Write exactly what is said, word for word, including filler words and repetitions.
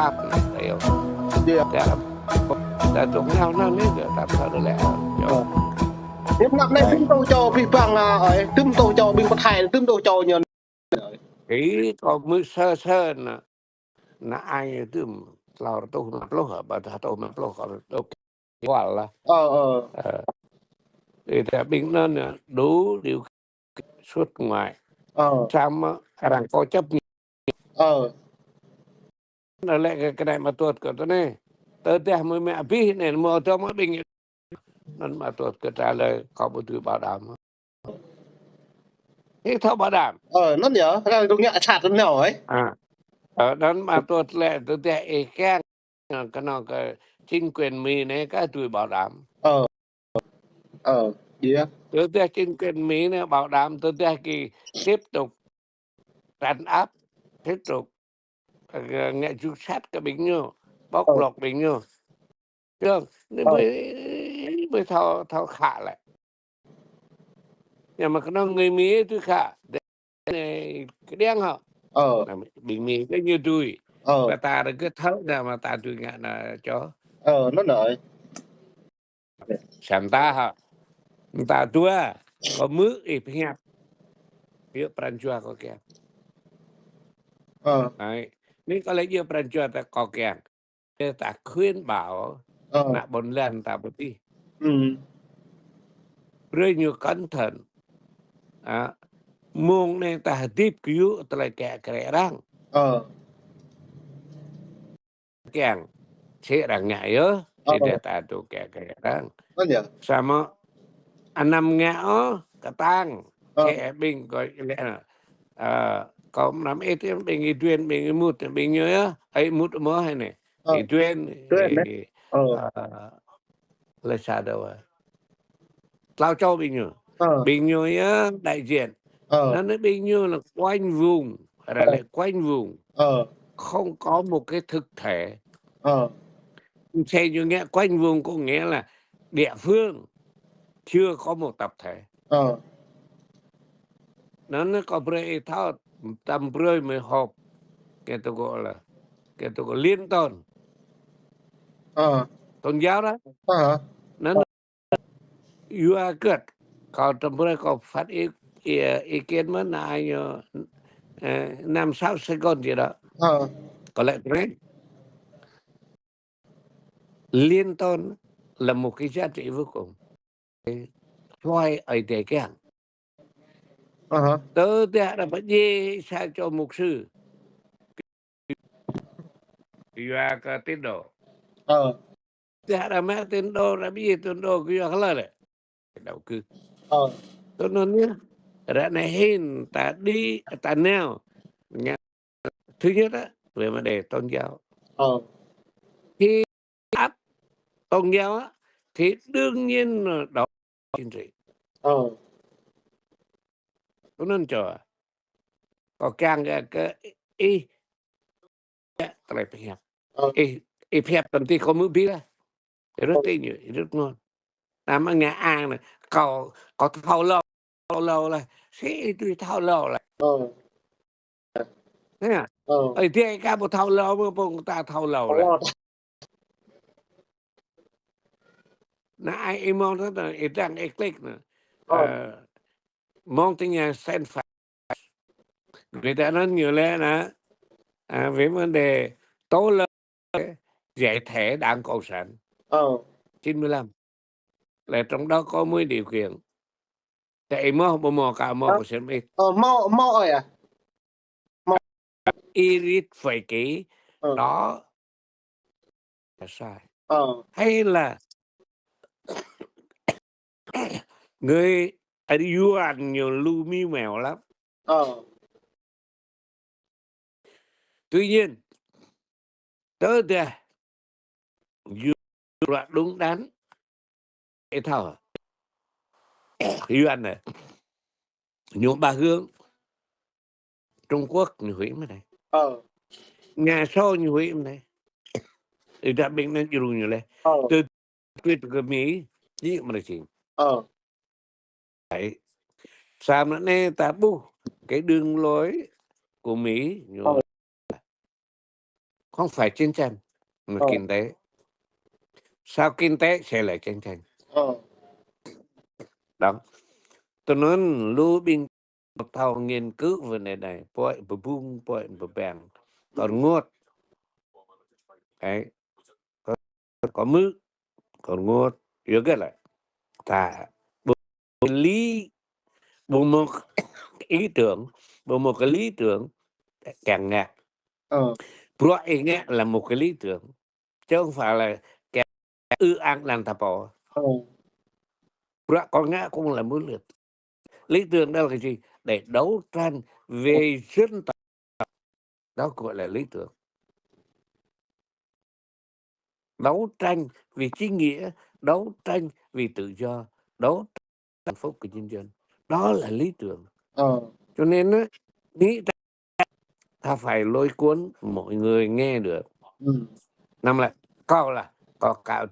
Ăp anai, tơ yơh. Iya. Tơ, tơ tŭ ngao anŭn anai, tơ tơm thâo lĕ. Yơh. Hiăp anăp anai, tơm tŭ čô pih bang, a, ơi, tơm tŭ čô ƀing pơ Thái, tơm tŭ čô ñu. Ih, kâo hmư̆ sơ sơ anŭn. Anŭn ai tơm tlâo rơtuh năm pluh, ƀă tlâo rơtuh năm pluh, kâo rơtuh kual lah. Ơ, ơ. Ơ. Ih, tơ ƀing anŭn, đủ điều kiện xuất ngoại. Ơ. Samơ̆ arăng kơ chấp nhận. Ơ. Anŭn lĕ kơ, kơ anai mă tuăt kơ tơ anai. Tơdah mơ̆ mă abih anai, mơ̆ tơ mă ƀing. Anŭn mă tuăt kơ trả lời kâo ƀu dưi bảo đảm. Ih thâo bảo đảm. Ơ, anŭn yơh, kơ anŭn dŏ ngă sat anŭn yơh, ơi. A. Ơ, anŭn mă tuăt lĕ tơdah ih kiăng, ơ, kơnơ̆ng kơ chính quyền Mi anai kơ dưi bảo đảm. Ơ. Ơ, iya. Tơdah chính quyền Mi anai bảo đảm, tơdah gih tiếp tục trấn áp, tiếp tục, ơ, ngă jŭ sat kơ ƀing ñu, bóc lột ƀing ñu. Yơh, anai ƀơi, ƀơi thâo, thâo khă lĕ. Anai mă kơnơ̆ng người Mi tui khă. Anai kơđiăng hŏ. Ơ. Anai ƀing Mi kơ ñu dưi. Ơ. Mă ta rơgơ̆t thâo anai mă ta dưi ngă anai čô. Ơ, anŭn anai. Samơ̆ ta hă. Ta dua, kâo hmư̆ ih pơhiăp. Yua pran jua kâo kiăng. Ơ. Anai, anai kâo lĕ yua pran jua ta kâo kiăng. Tơ ta khuyến bảo, ơ, ană ƀôn lan ta pơ tih. Ư. Brơi ñu cẩn thận. A, mơ̆ng anai ta hơdip kơ yŭ tơlơi kĕ kre arăng. Ơ. Kiăng. Sĭ arăng ngă yơh. Ơ. Ih dŏ ta tŭ kĕ kre arăng. Anŭn yơh. Samơ̆ anăm ngă ôh, kơtang. Ơ. Sĭ ƀing kâo lĕ, ơ, kâo mram ih tơ ƀing Y Duên, ƀing Y Mut, ƀing ñu yơh. Ơi Mut mơ̆ hă anai. Ơ. Y Duên, Duên, ih, ơ, lĕ sa dua. Tlâo čô ƀing ñu. Ơ. Ƀing ñu yơh đại diện. Ơ. Anŭn ƀing ñu là quanh vùng. Arăng lĕ quanh vùng. Ơ. Không có một cái thực thể. Ơ. Sĭ ñu ngă quanh vùng có nghĩa là địa phương. Chưa có một tập thể. Ơ. Anŭn kâo brơi ih thâo, tơm brơi mơ̆ họp. Kơ tơgŭ lĕ. Kơ tơgŭ liên tôn. Ơ. Tôn giáo đó. Ơ. Anŭn yua hơget. Kâo tơm brơi kâo phát ý, ý, ý kiến mơ̆n anai ñu, ơ, năm sáu second gì đó. Ơ. Kâo lĕ tui anai. Liên tôn là một cái giá trị vô cùng. Suai Ơi Adai kiăng. Ơ hă. Tơdah arăng pơdjai sa čô mục sư. Yua kơ tín đồ. Ơ. Tơdah arăng mă tín đồ, arăng pơdjai tín đồ kơ yua kơ lơi lĕ. Đầu cư. Ơ. Tui anŭn yơh. Ră anai hĭn ta đĭ, ta nao. Ngă Thứ nhất á, về vấn đề tôn giáo. Ờ. Khi áp tôn giáo á, thì đương nhiên là đòi chính trị. Ờ. Tui anŭn čô. Kâo kiăng kơ, kơ ih, tơlơi pơhiăp. Ờ. Ih, ih pơhiăp tơm tih kâo hmư̆ abih lah. Ih rơ̆t tĭng ñu, ih rơ̆t ngôn. Tơma ngă ang anai, kâo, kâo thâo hlâo, thâo hlâo lah. Sĭ ih dưi thâo hlâo lah. Ờ. Anai. Ờ. Ơi, djơ̆ kâo ƀu thâo hlâo, ƀu pơ̆ng ta thâo hlâo lah. Hlâo. Anai ai ih mơ̆ng tơ, ih đang ih click anai. Ờ. Ờ, mơ̆ng tơ ñu send file. Người ta nói nhiều lắm nè. À, về vấn đề tố cáo giải thể Đảng Cộng sản. Ờ. Chín mươi lăm. Là trong đó có mấy điều kiện. Tại mô, mô, mô, cả mô, ờ, của Sơn Mỹ. Ờ, mô, mô ơi à? Mô. Irit phải ký, ờ, đó là sai. Ờ. Hay là người Yuan nhiều lu mí mèo lắm. Ờ. Tuy nhiên, tớ ra, dù là đúng đắn, ih thâo. Yuan anai, ñu ba hướng. Trung Quốc ñu huĭ mơ̆n anai. Ờ. Nga Xô ñu huĭ mơ̆n anai. Ih dŏ ƀing anŭn djru ñu lĕ. Ờ. Tơ quyết kơ Mi, ñu mơ̆n anai jing. Ờ. Đấy. Samơ̆ anai ta ƀuh cái đường lối của Mỹ, ñu, ờ, không phải chiến tranh, mà Ờ. kinh tế. Sau kinh tế sẽ là chiến tranh. Ờ. Đó. Tui anŭn lu ƀing thâo nghiên cứu vấn đề này, pơhiăp pơbŭng, pơhiăp pơbeng. Còn ngôt. Đấy. Có, có mư̆, còn ngôt. Yua hơget lĕ? Ta, ƀu lý, ƀu một ý tưởng, ƀu một cái lý tưởng, kĕng ngă. Ờ. Bruă ih ngă là một cái lý tưởng. Chứ không phải là kĕng ư ang đàn ta pô. Ờ. Bruă kâo ngă cũng là một lý tưởng. Lý tưởng đó là cái gì? Để đấu tranh về dân tộc. Đó gọi là lý tưởng. Đấu tranh vì chính nghĩa, đấu tranh vì tự do, đấu tranh hạnh phúc của nhân dân. Đó là lý tưởng. Ờ. Cho nên á, nghĩ ta phải lôi cuốn mọi người nghe được. Ừ. Năm là, kâo là, kâo, kâo